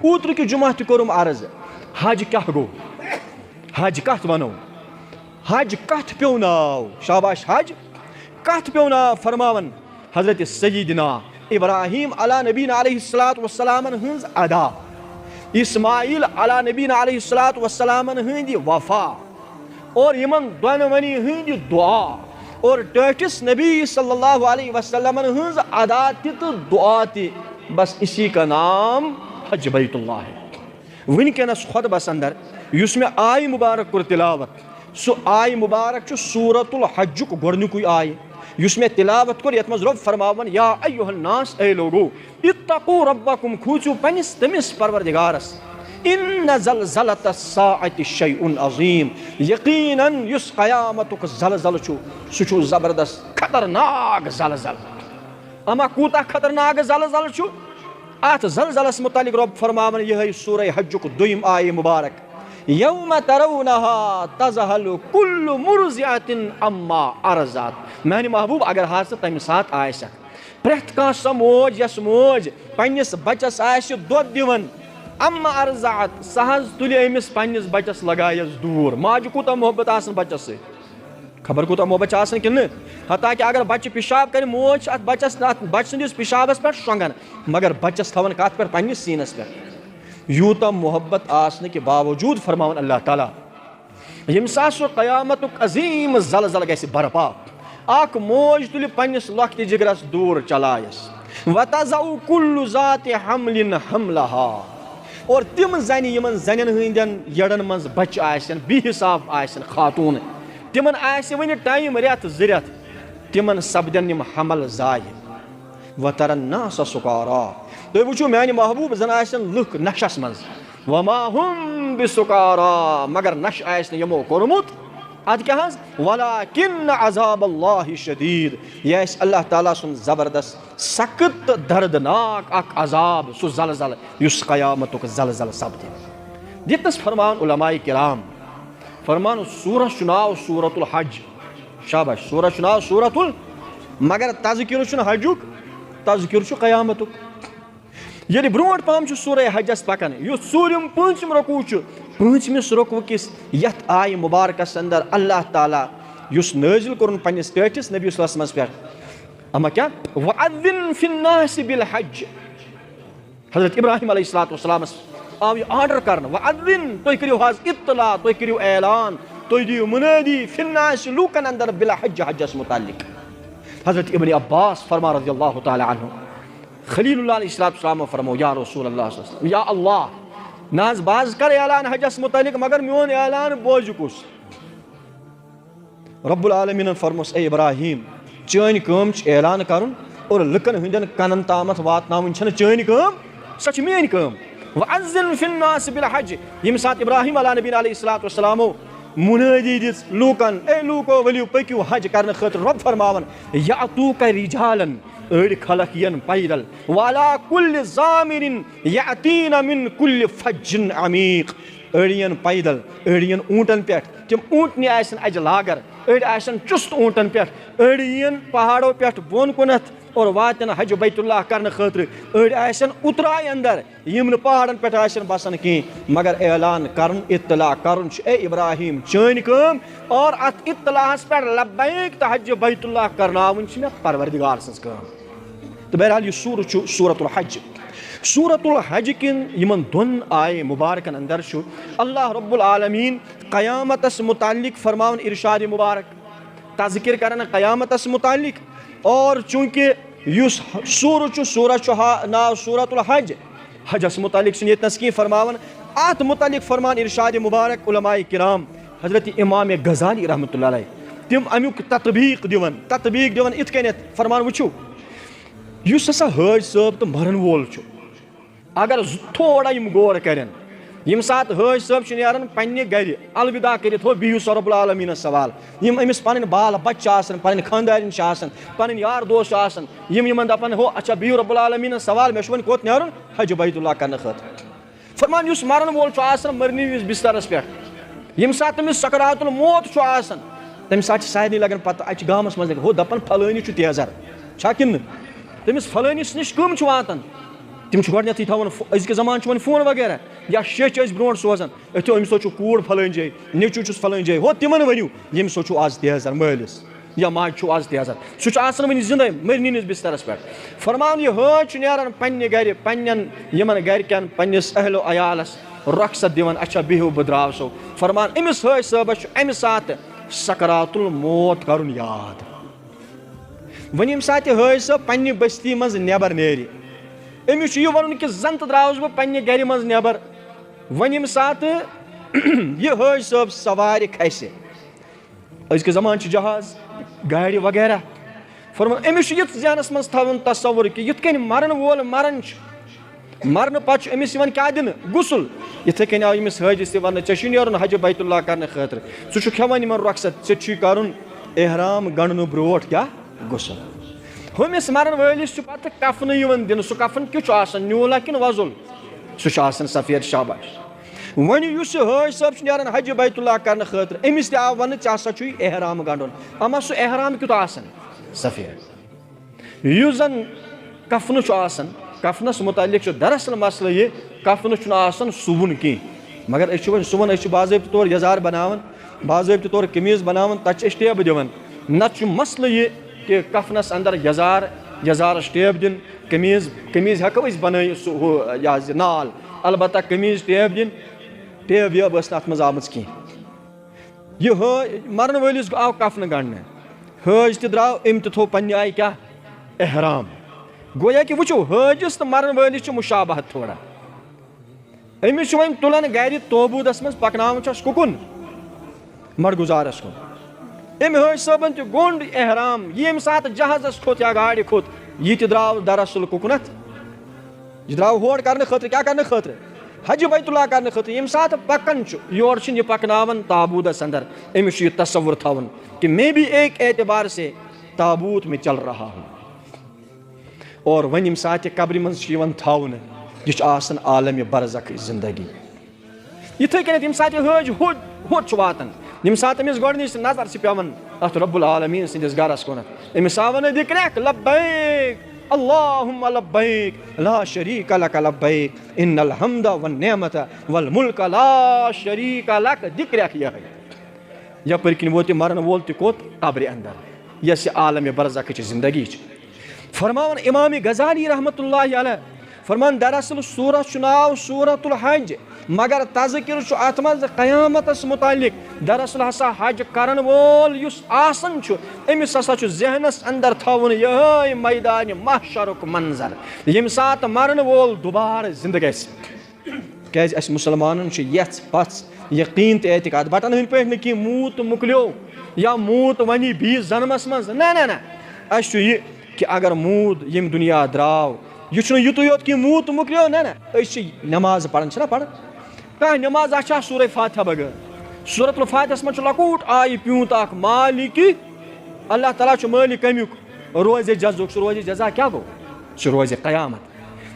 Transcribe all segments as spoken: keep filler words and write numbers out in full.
اوترٕ کہِ جمعہ تہِ کوٚرُم عرض، حج کیٛاہ گوٚو؟ حج کتھ ونو؟ حج کتھ پیوٚو ناو؟ شاباش، حج کتھ پیوٚو ناو؟ فرماون حضرت سیدنا ابراہیم علی نبینا علیہ الصلوۃ والسلامن ہٕنٛز ادا، اسماعیل علی نبینا علیہ الصلوۃ والسلامن ہٕنٛدِ وفا، اور یِمن دۄنوٕنی ہٕنٛدِ دعا، اور ٹٲٹھِس نبی صلی اللہ علیہ وسلمن ہٕنٛز ادا تہِ تہٕ دعا تہِ۔ بس اسی کا نام حج بیت اللہ ہے۔ وٕنکیٚنَس خطبس اندر یُس مےٚ آیہِ مُبارک کوٚر تلاوت، سُہ آیہِ مُبارک چھُ سورۃ الحجُک گۄڈٕنیُکُے آیہِ یُس مےٚ تلاوت کوٚر، یَتھ منٛز رۄب فرماوان، یا ایُّہَا الناس، اے لوگو، اتقوا ربکم، کھوٗژِو پننِس تٔمِس پروردگارس۔ ان زلزلۃ الساعۃ شیء عظیم، یقیناً یُس قیامتُک زلزلہٕ چھُ، سُہ چھُ زبردست خطرناک زلزلہٕ۔ اما کوٗتاہ خطرناک زلزلہٕ چھُ؟ اتھ زلزلس متعلق رۄب فرماوان یِہے سورہ حجُک دوٚیِم آیہِ مُبارک، یوم ترونہا تذہل کل مرضعۃ عما ارضعت۔ میانہِ محبوب، اگر حظ ژٕ تمہِ ساتہٕ آسکھ، پرٛٮ۪تھ کانٛہہ سۄ موج یۄس موج پننِس بچس آسہِ دۄد دِوان، عما ارضعت، سۄ حظ تُلہِ أمِس پننِس بچس لگایس دوٗر۔ ماجہِ کوٗتاہ محبت آسان بچس سۭتۍ؟ خبر کوٗتاہ محبت چھُ آسان کِنہٕ نہٕ؟ حتیٰ کہِ اگر بچہِ پِشاب کرِ، موج چھِ اتھ بچس، اتھ بچہٕ سٕنٛدِس پِشابس پٮ۪ٹھ شۄنٛگان، مگر بچس تھاوان کتھ پٮ۪ٹھ؟ پننِس سیٖنس پٮ۪ٹھ۔ یوٗتاہ محبت آسنہٕ کہِ باوجوٗد فرماوان اللہ تعالیٰ، ییٚمہِ ساتہٕ سُہ قیامتُک عظیٖم زلزلہٕ گژھِ برپا، اکھ موج تُلہِ پننِس لۄکٹہِ جگرس دوٗر چلایس، وتضع کل ذات حمل حملہا، اور تِم زنہِ، یِمن زنٮ۪ن ہٕنٛدٮ۪ن یٔڈن منٛز بچہِ آسن، بے حساب آسن خاتوٗن، تِمن آسہِ وُنہِ ٹایم رٮ۪تھ زٕ رٮ۪تھ، تِمن سپدن یِم حمل ضایع۔ وتر الناس سکارا، تُہۍ وٕچھِو میانہِ محبوب، زن آسن لُکھ نشس منٛز، وما هم بسکارا، مگر نشہٕ آسہِ نہٕ یِمو کوٚرمُت۔ ادٕ کیٛاہ حظ؟ ولکن عذاب اللہ شدید، یہِ آسہِ اللہ تعالیٰ سُنٛد زبردست، سخت تہٕ دردناک اکھ عذاب، سُہ زلزلہٕ یُس قیامتُک زلزلہٕ سپدِ۔ دِتنس فرمان علماء کرام، فرمان سورس چھُ ناو سورۃ الحج۔ شاباش، سورس چھُ ناو سورۃ ال-، مگر تذکرٕ چھُنہٕ حجُک، تذکرٕ چھُ قیامتُک۔ ییٚلہِ برونٛٹھ پہم چھُ سورہ حجس پکان، یُس ژوٗرِم پوٗنٛژِم رکوع چھُ، پوٗنٛژمِس رکوع کِس یتھ آیہِ مبارکس اندر اللہ تعالیٰ یُس نٲزِل کوٚرُن پننِس ٹٲٹھِس نبی صلی اللہ علیہ وسلمس پٮ۪ٹھ، اما کیا؟ وَأَذِّن فِي النَّاسِ بِالْحَجِّ۔ حضرت ابراہیم علیہ الصلوۃ والسلامس آو یہِ آرڈر کرنہٕ، وَأَذِّن، تُہۍ کٔرِو حظ اطلاع، تُہۍ کٔرِو اعلان، تُہۍ دِیِو منٲدی فِي النَّاسِ، لوٗکن اندر، بالحج، حجس متعلق۔ حضرت ابن عباس فرما رضی اللہ تعالیٰ عنہ، خلیل اللہ علیہ الصلوۃ والسلام فرمو، یا رسول اللہ صلی اللہ علیہ وسلم، یا اللہ، نہ حظ، بہٕ حظ کرٕ اعلان حجس متعلق، مگر میون اعلان بوزِ کُس؟ رب العالمینن فرموس، اے ابراہیم، چٲنۍ کٲم چھِ اعلان کرُن اور لُکن ہٕنٛدٮ۪ن کنن تامتھ واتناوٕنۍ چھنہٕ چٲنۍ کٲم، سۄ چھِ میٲنۍ کٲم۔ وَأَذِّن فِي النَّاسِ بِالْحَجِّ۔ ییٚمہِ ساتہٕ ابراہیم علیٰ نبینا علیہ الصلوۃ والسلامو منٲدی دِژ لوٗکن، اے لوٗکو، ؤلِو پٔکِو حج کرنہٕ خٲطرٕ، رۄب فرماوان، یَأْتُوکَ رِجَالًا، أڑۍ خلق یِن پیدل، وَعَلَىٰ كُلِّ ضَامِرٍ يَأْتِينَ مِن كُلِّ فَجٍّ عَمِيقٍ۔ أڑۍ یِن پیدل، أڑۍ یِن اوٗنٹن پٮ۪ٹھ، تِم اوٗنٹنہِ آسن اجہِ لاگر، أڑۍ آسن چُست اوٗنٹن پٮ۪ٹھ، أڑۍ یِن پہاڑو پٮ۪ٹھ بۄن کُنتھ اور واتن حج بیت اللہ کرنہٕ خٲطرٕ، أڑۍ آسن اُتراے اندر، یِم نہٕ پہاڑن پٮ۪ٹھ آسن بسان کینٛہہ، مگر اعلان کرُن، اطلاع کرُن چھُ، اے ابراہیم، چٲنۍ کٲم، اور اتھ اطلاعس پٮ۪ٹھ لبیک تہٕ حج بیت اللہ کرناوٕنۍ چھِ مےٚ پروردگار سٕنٛز کٲم۔ تہٕ بہرحال، یہِ سورہ چھُ سورۃ الحج۔ سورۃ الحج کٮ۪ن یِمن دۄن آیے مبارکن اندر چھُ اللہ رب العالمین قیامتس متعلق فرماوان ارشاد مبارک، تذکر کران قیامتس متعلق۔ اور چونکہ یُس سورہ چھُ، سورہ چھُ ہا-، ناو سورۃ الحج، حجس متعلق چھُنہٕ ییٚتنس کینٛہہ فرماوان، اتھ متعلق فرمان ارشاد مبارک علماء کرام، حضرت امام غزالی رحمۃ اللہ علیہ، تِم امیُک تطبیق دِوان، تطبیق دِوان اِتھ کٔنٮ۪تھ، فرمان وٕچھِو، یُس ہسا حٲج صٲب تہٕ مرن وول چھُ، اگر زٕ تھوڑا یِم غور کرن، ییٚمہِ ساتہٕ حٲج صٲب چھُ نیران پننہِ گرِ الوداع کٔرِتھ، ہو بِہِو سا رب العالمینس سوال، یِم أمِس پنٕنۍ بال بچہٕ چھِ آسان، پنٕنۍ خانٛدارِنۍ چھِ آسان، پنٕنۍ یار دوس چھِ آسان، یِم یِمن دپان، ہو اچھا بِہِو رب العالمینس سوال، مےٚ چھُ وۄنۍ کوٚت نیرُن؟ حج بیت اللہ کرنہٕ خٲطرٕ۔ فرمان، یُس مرن وول چھُ آسان، مرنہٕ وِزِ بسترس پٮ۪ٹھ، ییٚمہِ ساتہٕ تٔمِس سکرات الموت چھُ آسان، تَمہِ ساتہٕ چھِ سارنٕے لگان پتہ، اَتہِ چھِ گامس منٛز لگان، ہُہ دپان، فلٲنی چھُ تیزر، چھا کِنہٕ نہٕ؟ تٔمِس فلٲنِس نِش کٕم چھِ واتان؟ تِم چھِ گۄڈٕنیتھٕے تھاوان فو-، أزکہِ زمانہٕ چھُ وۄنۍ فون وغیرہ، یا شیٚچھ ٲسۍ برونٛٹھ سوزان، أتھۍ أمِس چھُ کوٗر فلٲنۍ جایہِ، نیٚچوٗ چھُس فلٲنۍ جایہِ، ہو تِمن ؤنِو، ییٚمِس چھُ آز تیزر مٲلِس، یا ماجہِ چھُ آز تیزر۔ سُہ چھُ آسان وٕنہِ زِندَے، مٔرنی نِس بسترس پٮ۪ٹھ۔ فرمان، یہِ حٲج چھُ نیران پننہِ گرِ، پننٮ۪ن یِمن گرِکٮ۪ن، پننِس اہل و عیالس رۄخصت دِوان، اچھا بِہِو بہٕ درٛاو سو۔ فرمان، أمِس حٲج صٲبس چھُ امہِ ساتہٕ سکرات الموت کرُن یاد۔ وۄنۍ ییٚمہِ ساتہٕ یہِ حٲج صٲب پننہِ بستی منٛز نٮ۪بر نیرِ، أمِس چھُ یہِ وَنُن کہِ زَن تہٕ درٛاوُس بہٕ پننہِ گرِ منٛز نٮ۪بر۔ وۄنۍ ییٚمہِ ساتہٕ یہِ حٲج صٲب سوارِ کھسہِ، أزکہِ زمانہٕ چھِ جہاز، گاڑِ وغیرہ۔ فرمان، أمِس چھُ یہِ ذہنَس منٛز تھاوُن تصور کہِ یِتھ کٔنۍ مرن وول مران چھُ، مرنہٕ پتہٕ چھُ أمِس یِوان کیٛاہ دِنہٕ؟ غسل۔ یِتھَے کٔنۍ آو ییٚمِس حٲجِس تہِ وَننہٕ، ژےٚ چھُے نیرُن حجہِ بیت اللہ کرنہٕ خٲطرٕ، ژٕ چھُکھ کھٮ۪وان یِمن رۄخصت، ژےٚ چھُے کرُن احرام گنٛڈنہٕ برونٛٹھ کیٛاہ؟ غسل۔ ہُمِس مرن وٲلِس چھُ پتہٕ کفنہٕ یِوان دِنہٕ، سُہ کفن کیُتھ چھُ آسان، نیوٗلا کِنہٕ وۄزُل؟ سُہ چھُ آسان سفید، شاباش۔ وۄنۍ یُس یہِ حٲج صٲب چھُ نیران حجہِ بیت اللہ کرنہٕ خٲطرٕ، أمِس تہِ آو وننہٕ، ژےٚ ہسا چھُے احرام گنٛڈُن۔ اما سُہ احرام کیُتھ آسان؟ سفید۔ یُس زن کفنہٕ چھُ آسان، کفنس متعلق چھُ دراصل مسئلہٕ یہِ، کفنہٕ چھُنہٕ آسان سُوُن کینٛہہ، مگر أسۍ چھِ وۄنۍ سُوان، أسۍ چھِ باضٲبطہٕ طور یزار بناوان، باضٲبطہٕ طور قمیٖض بناوان، تتھ چھِ أسۍ ٹیبہٕ دِوان۔ نتہٕ چھُ مسئلہٕ یہِ کہِ کفنس اندر یزار، یزارس ٹیب دِنۍ، قمیٖض، قمیٖض ہٮ۪کو أسۍ بنٲیِتھ سُہ ہُہ، یہِ حظ یہِ نال، البتہ قمیٖض ٹیب دِنۍ، ٹیب ویب ٲس نہٕ اتھ منٛز آمٕژ کینٛہہ۔ یہِ حٲ-، مرن وٲلِس آو کفنہٕ گنڈنہٕ، حٲج تہِ درٛاو، أمۍ تہِ تھوٚو پننہِ آیہِ کیٛاہ؟ احرام۔ گویا کہِ وٕچھِو، حٲجِس تہٕ مرن وٲلِس چھِ مشابہت تھوڑا۔ أمِس چھُ وۄنۍ تُلان گرِ توبوٗدس منٛز، پکناوان چھُس کُکُن؟ مڑگُزارس کُن۔ أمۍ حٲج صٲبن تہِ گوٚنٛڈ احرام، یہِ ییٚمہِ ساتہٕ جہازس کھوٚت یا گاڑِ کھوٚت، یہِ تہِ درٛاو دراصل کُکنتھ۔ یہِ درٛاو ہور کرنہٕ خٲطرٕ، کیٛاہ کرنہٕ خٲطرٕ؟ حج بیت اللہ کرنہٕ خٲطرٕ۔ ییٚمہِ ساتہٕ پکان چھُ، یورٕ چھُنہٕ یہِ پکناوان تابوٗتس اندر۔ أمِس چھُ یہِ تصور تھاوُن کہ میں بھی ایک اعتبار سے تابوت میں چل رہا ہوں۔ اور وۄنۍ ییٚمہِ ساتہٕ یہِ قبرِ منٛز چھُ یِوان تھاونہٕ، یہِ چھُ آسان عالمِ برزخٕچ زندگی۔ یِتھَے کٔنٮ۪تھ ییٚمہِ ساتہٕ یہِ حٲج ہیوٚر، ہیوٚر چھُ واتان، ییٚمہِ ساتہٕ أمِس گۄڈٕنِچ نظر چھِ پٮ۪وان اَتھ رب العالمین سٕنٛدِس گَرَس کُنَتھ، أمِس آو وَنہٕ، ذِکرَک لبیک، اللہم لبیک، لا شریک لک لبیک، ان الحمد والنعمت والملک لا شریک لک، ذِکرَک یِہوٚے۔ یپٲرۍ کِنۍ ووت یہِ مرن وول تہِ کوٚت؟ قبرِ اندر، یۄس یہِ عالمِ برزخٕچ زندگی چھِ۔ فرماوان امام غزالی رحمتہ اللہ علیہ، فرمان، دراصل سورت چھُ ناو سورت الحج، مگر تذکر چھُ اتھ منٛز قیامتس متعلق۔ دراصل ہسا حج کرن وول یُس آسان چھُ، أمِس ہسا چھُ ذہنس اندر تھاوُن یِہوٚے میدانِ محشرُک منظر، ییٚمہِ ساتہٕ مرن وول دُبارٕ زندٕ گژھِ۔ کیازِ اَسہِ مُسلمانَن چھُ یَژھ پَژھ، یقیٖن تہٕ اعتقاد۔ بَٹَن ہٕنٛدۍ پٲٹھۍ نہٕ کینٛہہ، موٗد تہٕ مۄکلیو یا موٗد وَنی بیٚیِس جنمَس منٛز۔ نہ، نہ، نہ۔ اَسہِ چھُ یہِ کہِ اگر موٗد ییٚمہِ دُنیا درٛاو، یہِ چھُنہٕ یُتُے یوت کینٛہہ، موٗد تہٕ مۄکلیو۔ نہ، نہ۔ أسۍ چھِ نٮ۪ماز پَران، چھِنہ پَران؟ کانٛہہ نٮ۪ماز، اَتھ چھا سورہ فاتحہ بغٲر؟ سورۃ الفاتحس منٛز چھُ لۄکُٹ آیہِ پیوٗنٛت اکھ، مالِکی، اللہ تعالیٰ چھُ مٲلِک کَمیُک؟ روزِ جزُک۔ سُہ روزِ جزا کیٛاہ گوٚو؟ سُہ روزِ قیامت۔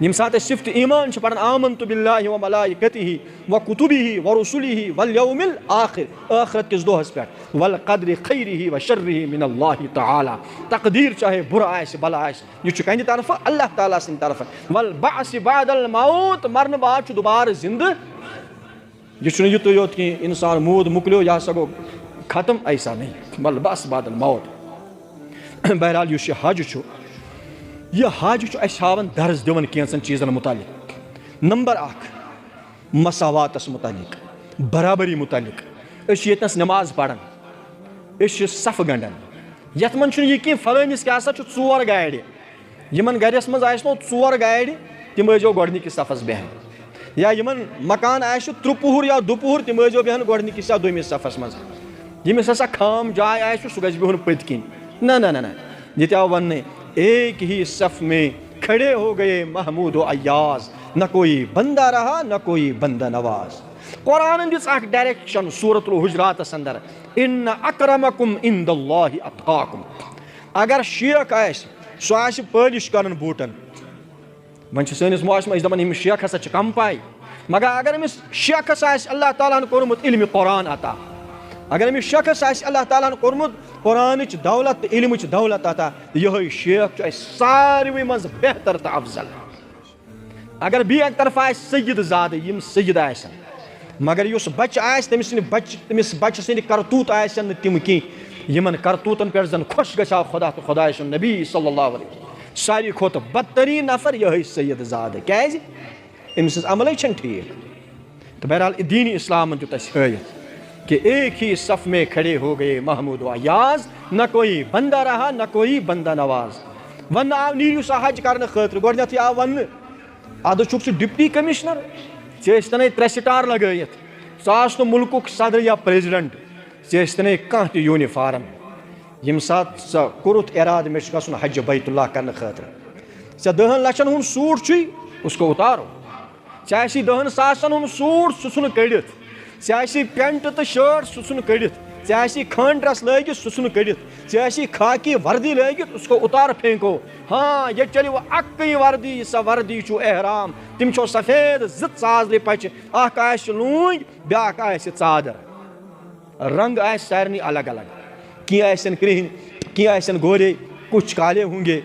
ییٚمہِ ساتہٕ أسۍ صفت ایمان چھِ پران، آمنت باللہ و ملائکتہ و کتبہ و رسلہ والیوم الآخر، ٲخرت کِس دۄہس پٮ۪ٹھ، والقدر خیرہ و شرہ من اللہ تعالی، تقدیر چاہے بُرٕ آسہِ بلہٕ آسہِ، یہِ چھُ کَنہِ طرفہٕ؟ اللہ تعالیٰ سٕنٛدِ طرفہٕ۔ والبعث بعد الموت، مرنہٕ بعد چھُ دُبارٕ زِندٕ۔ یہِ چھُنہٕ یُتُے یوت کینٛہہ، انسان موٗد مۄکلیو، یہِ ہسا گوٚو ختم، ایسا نہیں، والبعث بعد الموت۔ بہرحال، یُس یہِ حج چھُ، یہِ حج چھُ اَسہِ ہاوان، درس دِوان کینٛژن چیٖزن متعلق۔ نمبر اکھ، مساواتس متعلق، برابری متعلق۔ أسۍ چھِ ییٚتنس نماز پران، أسۍ چھِ صفہٕ گنڈان، یتھ منٛز چھُنہٕ یہِ کینٛہہ فلٲنِس کیٛاہ سا چھُ ژور گاڑِ، یِمن گرس منٛز آسنو ژور گاڑِ، تِم ٲسۍزیو گۄڈٕنِکِس صفس بیہن۔ یا یِمن مکان آسہِ ترٛپُہُر یا دُپُہُر، تِم ٲسۍزیو بیہن گۄڈٕنِکِس یا دوٚیمِس صفس منٛز۔ ییٚمِس ہسا خام جاے آسہِ، سُہ گژھِ بِہُن پٔتۍ کِنۍ۔ نہ، نہ، نہ، نہ۔ ییٚتہِ آو وننہٕ، ایک ہی صف میں کھڑے ہو گئے محمود و ایاز، نہ کوئی بندہ رہا، نہ کوئی بندہ نواز۔ قرآنن دِژ اکھ ڈائریکشن سورت الحجراتس اندر، ان اکرمکم عند اللہ اتقاکم۔ اگر شیخ آسہِ، سُہ آسہِ پٲلِش کران بوٗٹن۔ وۄنۍ چھِ سٲنِس معاشرس منٛز أسۍ دَپان، ییٚمِس شیخ ہسا چھِ کم پاے، مگر اگر أمِس شیخس آسہِ اللہ تعالیٰ ہن کوٚرمُت علمِ قرآن عطا، اگر أمِس شیخس آسہِ اللہ تعالیٰ ہن کوٚرمُت قرآنٕچ دولت تہٕ علمٕچ دولت عطا، یِہوٚے شیخ چھُ اَسہِ ساروٕے منٛز بہتر تہٕ افضل۔ اگر بیٚیہِ اَکہِ طرفہٕ آسہِ سید زادٕ، یِم سید آسن، مگر یُس بچہٕ آسہِ، تٔمۍ سٕنٛدِ بچہٕ، تٔمِس بچہٕ سٕنٛدِ کرتوٗت آسن نہٕ تِم کینٛہہ، یِمن کرتوٗتن پٮ۪ٹھ زن خۄش گژھِ ہا خۄدا تہٕ خۄداے سُنٛد نبی صلی اللہ علیہ وسلم۔ ساروی کھۄتہٕ بدتریٖن نفر یِہوٚے سید زادٕ۔ کیٛازِ؟ أمۍ سٕنٛز عملٕے چھَنہٕ ٹھیٖک۔ تہٕ بہرحال، یہِ دیٖنی اِسلامَن دیُت اَسہِ ہٲیِتھ کہ ایک ہی صف میں کھڑے ہو گئے محمود و ایاز، نہ کوئی بندہ رہا، نہ کوئی بندہ نواز۔ وَننہٕ آو، نیٖرِو سا حج کرنہٕ خٲطرٕ۔ گۄڈٕنٮ۪تھٕے آو وَننہٕ، اَدٕ چھُکھ ژٕ ڈپٹی کمشنر، ژےٚ ٲسۍ تَنے ترٛےٚ سٹار لگٲیِتھ، ژٕ آس نہٕ مُلکُک صدر یا پریزیڈنٹ، ژےٚ ٲسۍ تَنے کانٛہہ تہِ یوٗنیفارم۔ ییٚمہِ ساتہٕ ژےٚ کوٚرُتھ ارادٕ مےٚ چھُ گژھُن حج بیت اللہ کرنہٕ خٲطرٕ، ژےٚ دَہَن لَچھَن ہُنٛد سوٗٹ چھُے، اس کو اتارو۔ ژےٚ آسی دَہَن ساسَن ہُنٛد سوٗٹ، سُہ ژھُنہٕ کٔڑِتھ۔ ژےٚ آسی پینٹ تہٕ شٲٹ، سُہ ژھُنہٕ کٔڑِتھ۔ ژےٚ آسی کھٲنۍ ڈریس لٲگِتھ، سُہ ژھُنہٕ کٔڑِتھ۔ ژےٚ آسی خاکی وردی لٲگِتھ، اس کو اتار پھینکو۔ ہاں، ییٚتہِ چلہِ وۄنۍ اَکٕے وردی، سۄ وردی چھُ احرام۔ تِم چھو سفید زٕ ژازرِ پچہِ، اکھ آسہِ لوٗنۍ، بیٛاکھ آسہِ ژادر۔ رنگ آسہِ سارنٕے الگ الگ، کینٛہہ آسن کرٛہِنۍ، کینٛہہ آسن گورے، کچھ کالے ہوں گے،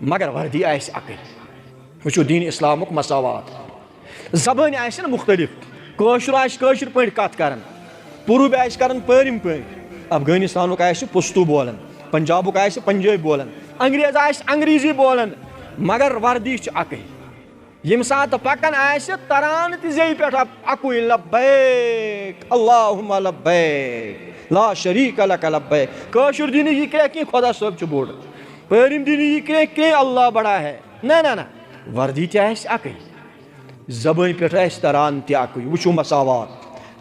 مگر وردی آسہِ اکٕے۔ وٕچھِو دین اسلامُک مساوات۔ زبٲنۍ آسن مختلف، کٲشُر آسہِ کٲشِر پٲٹھۍ کتھ کران، پوٗرُب آسہِ کران پٲرِم پٲٹھۍ، افغٲنِستانُک آسہِ پُشتوٗ بولان، پنجابُک آسہِ پنجٲبۍ بولان، انگریز آسہِ انگریزی بولان، مگر وردی چھِ اکٕے۔ ییٚمہِ ساتہٕ پکان آسہِ، تران تہِ زیٚیہِ پٮ۪ٹھ اکُے، لبیک اللہم لبیک، لا شریک لک لبیک۔ کٲشُر دِنہٕ یہِ کرٛٮ۪کھ کینٛہہ، خۄدا صٲب چھُ بوٚڑ۔ پٲرِم دِنہٕ یہِ کرٛٮ۪کھ کینٛہہ، اللہ بڑا ہے۔ نہ، نہ، نہ۔ وردی تہِ آسہِ اکٕے۔ زبٲنۍ پٮ۪ٹھ آسہِ تران تہِ اکُے۔ وٕچھِو مساوات۔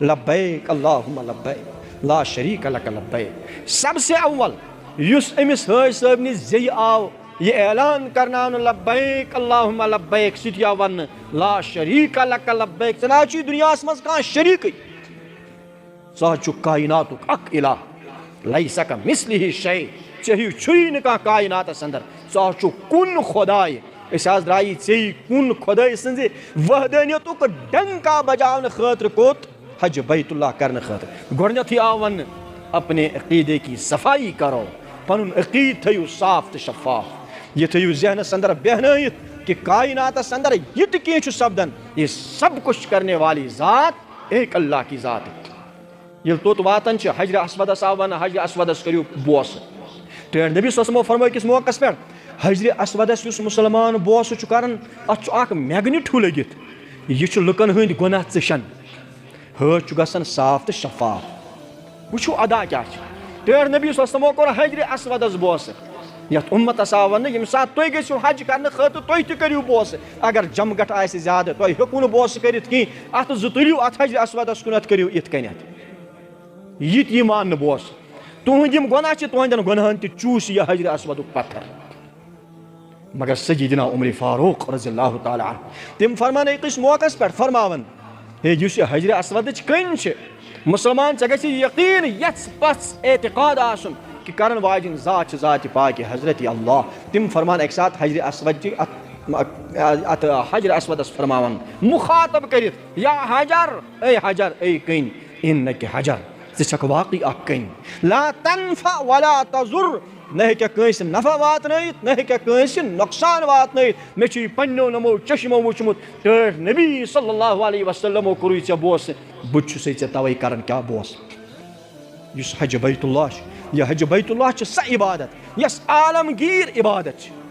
لبیک اللہم لبیک، لا شریک لک لبیک۔ سب سے اول یُس أمِس حٲج صٲبنہِ زیٚیہِ آو یہِ اعلان کرناونہٕ، لبیک اللہم لبیک، سُہ تہِ آو وننہٕ، لا شریک لک لبیک، ژےٚ نہ حظ چھُے دُنیاہس منٛز کانٛہہ شریٖکٕے۔ ژٕ حظ چھُکھ کایناتُک اکھ الہ، لیس کمثلہ شیء، ژےٚ ہیوٗ چھُے نہٕ کانٛہہ کایناتس اندر، ژٕ حظ چھُکھ کُن خۄداے۔ أسۍ حظ درٛایہِ ژےٚ کُن خۄداے سٕنٛزِ وحدانیتُک ڈنکا بجاونہٕ خٲطرٕ کوٚت؟ حج بیت اللہ کرنہٕ خٲطرٕ۔ گۄڈٕنیتھٕے آو وننہٕ، اپنے عقیدے کی صفائی کرو، پنُن عقیٖد تھٲیِو صاف تہٕ شفاف۔ یہِ تھٲیِو ذہنس اندر بیہنٲیِتھ کہ کایناتس اندر یہِ تہِ کینٛہہ چھُ سپدان، یہ سب کچھ کرنے والی ذات ایک اللہ کی ذات ہے۔ ییٚلہِ توٚت واتان چھِ، حجرِ اسودس آو وننہٕ، حجرِ اسودس کٔرِو بوسہٕ۔ ٹٲٹھۍ نبی صلی اللہ علیہ وسلمو فرمٲو أکِس موقعس پٮ۪ٹھ، حجرِ اسودس یُس مُسلمان بوسہٕ چھُ کران، اتھ چھُ اکھ میگنیٹ ہیوٗ لٔگِتھ، یہِ چھُ لُکن ہٕنٛدۍ گۄناہ ژٕشان۔ حٲج چھُ گژھان صاف تہٕ شفاف۔ وٕچھِو ادا کیٛاہ چھِ۔ ٹٲٹھۍ نبی صلی اللہ علیہ وسلمو کوٚر حجرِ اسودس بوسہٕ۔ یتھ اُمتس آو وننہٕ، ییٚمہِ ساتہٕ تُہۍ گٔژھِو حج کرنہٕ خٲطرٕ، تُہۍ تہِ کٔرِو بوسہٕ۔ اگر جمگٹھ آسہِ زیادٕ، تۄہہِ ہیوٚکوُ نہٕ بوسہٕ کٔرِتھ کینٛہہ، اتھ زٕ تُلِو، اتھ حجرِ اسودس کُنتھ کٔرِو یِتھ کٔنٮ۪تھ۔ یہِ تہِ یہِ مان نہٕ بوسہٕ۔ تُہنٛدۍ یِم گۄناہ چھِ، تُہنٛدٮ۪ن گۄناہن تہِ چوٗسہِ یہِ حجرِ اسودُک پتھر۔ مگر سیدنا عمر فاروق رضی اللہ تعالیٰ عنہ، تِم فرمان أکِس موقعس پٮ۪ٹھ فرماوان، ہے، یُس یہِ حجرِ اسودٕچ کٔنۍ چھِ، مُسلمان، ژےٚ گژھِ یقیٖن، یژھ پژھ اعتقاد آسُن کہِ کرن واجِنۍ ذات چھِ ذاتِ پاکِ حضرت اللہ۔ تِم فرمان اکہِ ساتہٕ حجرِ اسود چہِ اتھ، اتھ حجرِ اسودس فرماوان، مخاطب کٔرِتھ، یا حجر، اے حجر، اے کٔنۍ، انک حجر، ژٕ چھکھ واقعی اکھ کٔنۍ۔ لا تنفع ولا تضر، نہ ہیٚکیٚکھ کٲنٛسہِ نفع واتنٲیِتھ، نہ ہیٚکیٚکھ کٲنٛسہِ نۄقصان واتنٲیِتھ۔ مےٚ چھُ یہِ پننیو نمو چشمو وُچھمُت، ٹٲٹھۍ نبی صلی اللہ علیہ وسلمو کوٚرُے ژےٚ بوسہٕ، بہٕ تہِ چھُسے ژےٚ توے کران کیٛاہ بوسہٕ۔ یُس حج بیت اللہ چھُ، یہِ حج بیت اللہ چھِ سۄ عبادت، یۄس عالمگیر عبادت چھِ۔